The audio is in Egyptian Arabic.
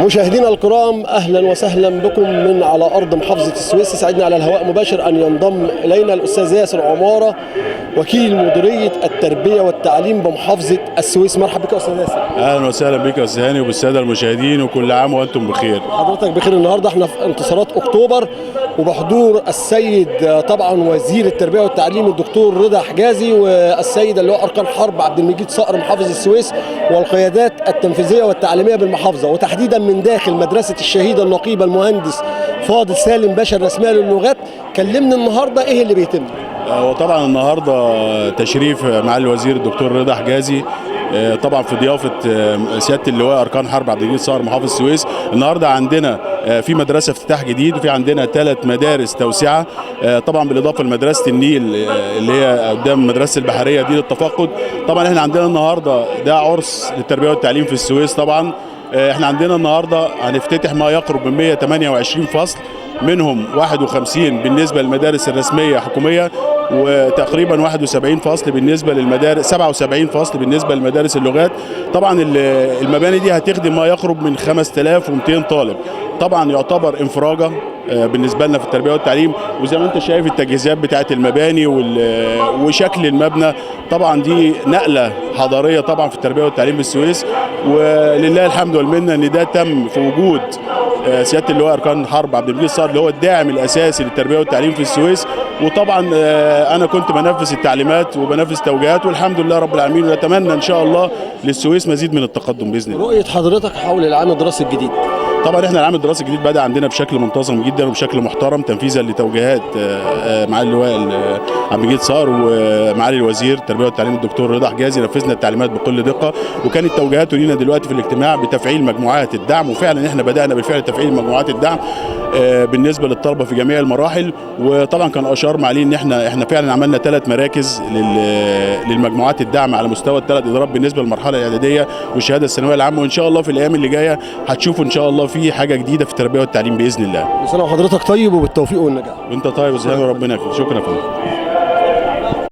مشاهدينا الكرام، اهلا وسهلا بكم من على ارض محافظة السويس. سعدنا على الهواء مباشر ان ينضم الينا الاستاذ ياسر عمارة، وكيل مديرية التربية والتعليم بمحافظة السويس. مرحبا بك يا استاذ ياسر. اهلا وسهلا بك يا استاذ هاني وبالساده المشاهدين، وكل عام وانتم بخير. حضرتك بخير. النهارده احنا في انتصارات اكتوبر وبحضور السيد طبعا وزير التربية والتعليم الدكتور رضا حجازي، والسيد اللواء اركان حرب عبد المجيد صقر محافظ السويس، والقيادات التنفيذية والتعليمية بالمحافظة، وتحديدا من داخل مدرسه الشهيد النقيب المهندس فاضل سالم باشا الرسمية للغات. كلمني النهارده ايه اللي بيتم؟ وطبعا النهارده تشريف معالي الوزير الدكتور رضا حجازي، طبعا في ضيافة سيادة اللواء اركان حرب عبد المجيد صقر محافظ السويس. النهارده عندنا في مدرسه افتتاح جديد، وفي عندنا 3 مدارس توسعه، طبعا بالاضافة لمدرسة النيل اللي هي قدام مدرسه البحرية دي للتفقد. طبعا احنا عندنا النهارده ده عرس للتربية والتعليم في السويس. طبعا احنا عندنا النهارده هنفتتح ما يقرب من 128 فصل، منهم 51 بالنسبة للمدارس الرسمية حكومية، وتقريبا 71 فصل بالنسبة للمدارس، 77 فصل بالنسبة لمدارس اللغات. طبعا المباني دي هتخدم ما يقرب من 5200 طالب. طبعا يعتبر انفراجه بالنسبة لنا في التربية والتعليم، وزي ما انت شايف التجهيزات بتاعه المباني وشكل المبنى، طبعا دي نقله حضارية طبعا في التربية والتعليم بالسويس. ولله الحمد والمنة ان ده تم في وجود سيادة اللواء اركان حرب عبد المجيد صقر اللي هو الداعم الاساسي للتربية والتعليم في السويس. وطبعا انا كنت بنفذ التعليمات وبنفذ توجيهات، والحمد لله رب العالمين، ونتمنى ان شاء الله للسويس مزيد من التقدم باذن الله. رؤية حضرتك حول العام الدراسي الجديد؟ طبعا احنا العام الدراسي الجديد بدا عندنا بشكل منتظم جدا وبشكل محترم، تنفيذا لتوجيهات معالي اللواء عبد المجيد صقر ومعالي الوزير التربية والتعليم الدكتور رضا حجازي. نفذنا التعليمات بكل دقه، وكانت توجيهاته لينا دلوقتي في الاجتماع بتفعيل مجموعات الدعم، وفعلا احنا بدانا بالفعل تفعيل مجموعات الدعم بالنسبة للطلبة في جميع المراحل. وطبعا كان اشار معالي ان احنا فعلا عملنا 3 مراكز للمجموعات الدعم على مستوى ال3 ادارات بالنسبة للمرحلة الاعدادية والشهادة الثانوية العامة، وان شاء الله في الايام اللي جاية هتشوفوا ان شاء الله في حاجة جديدة في التربية والتعليم باذن الله. كل سنة وحضرتك طيب وبالتوفيق والنجاح. وانت طيب وزهان وربنا يخليك. شكرا يا فندم.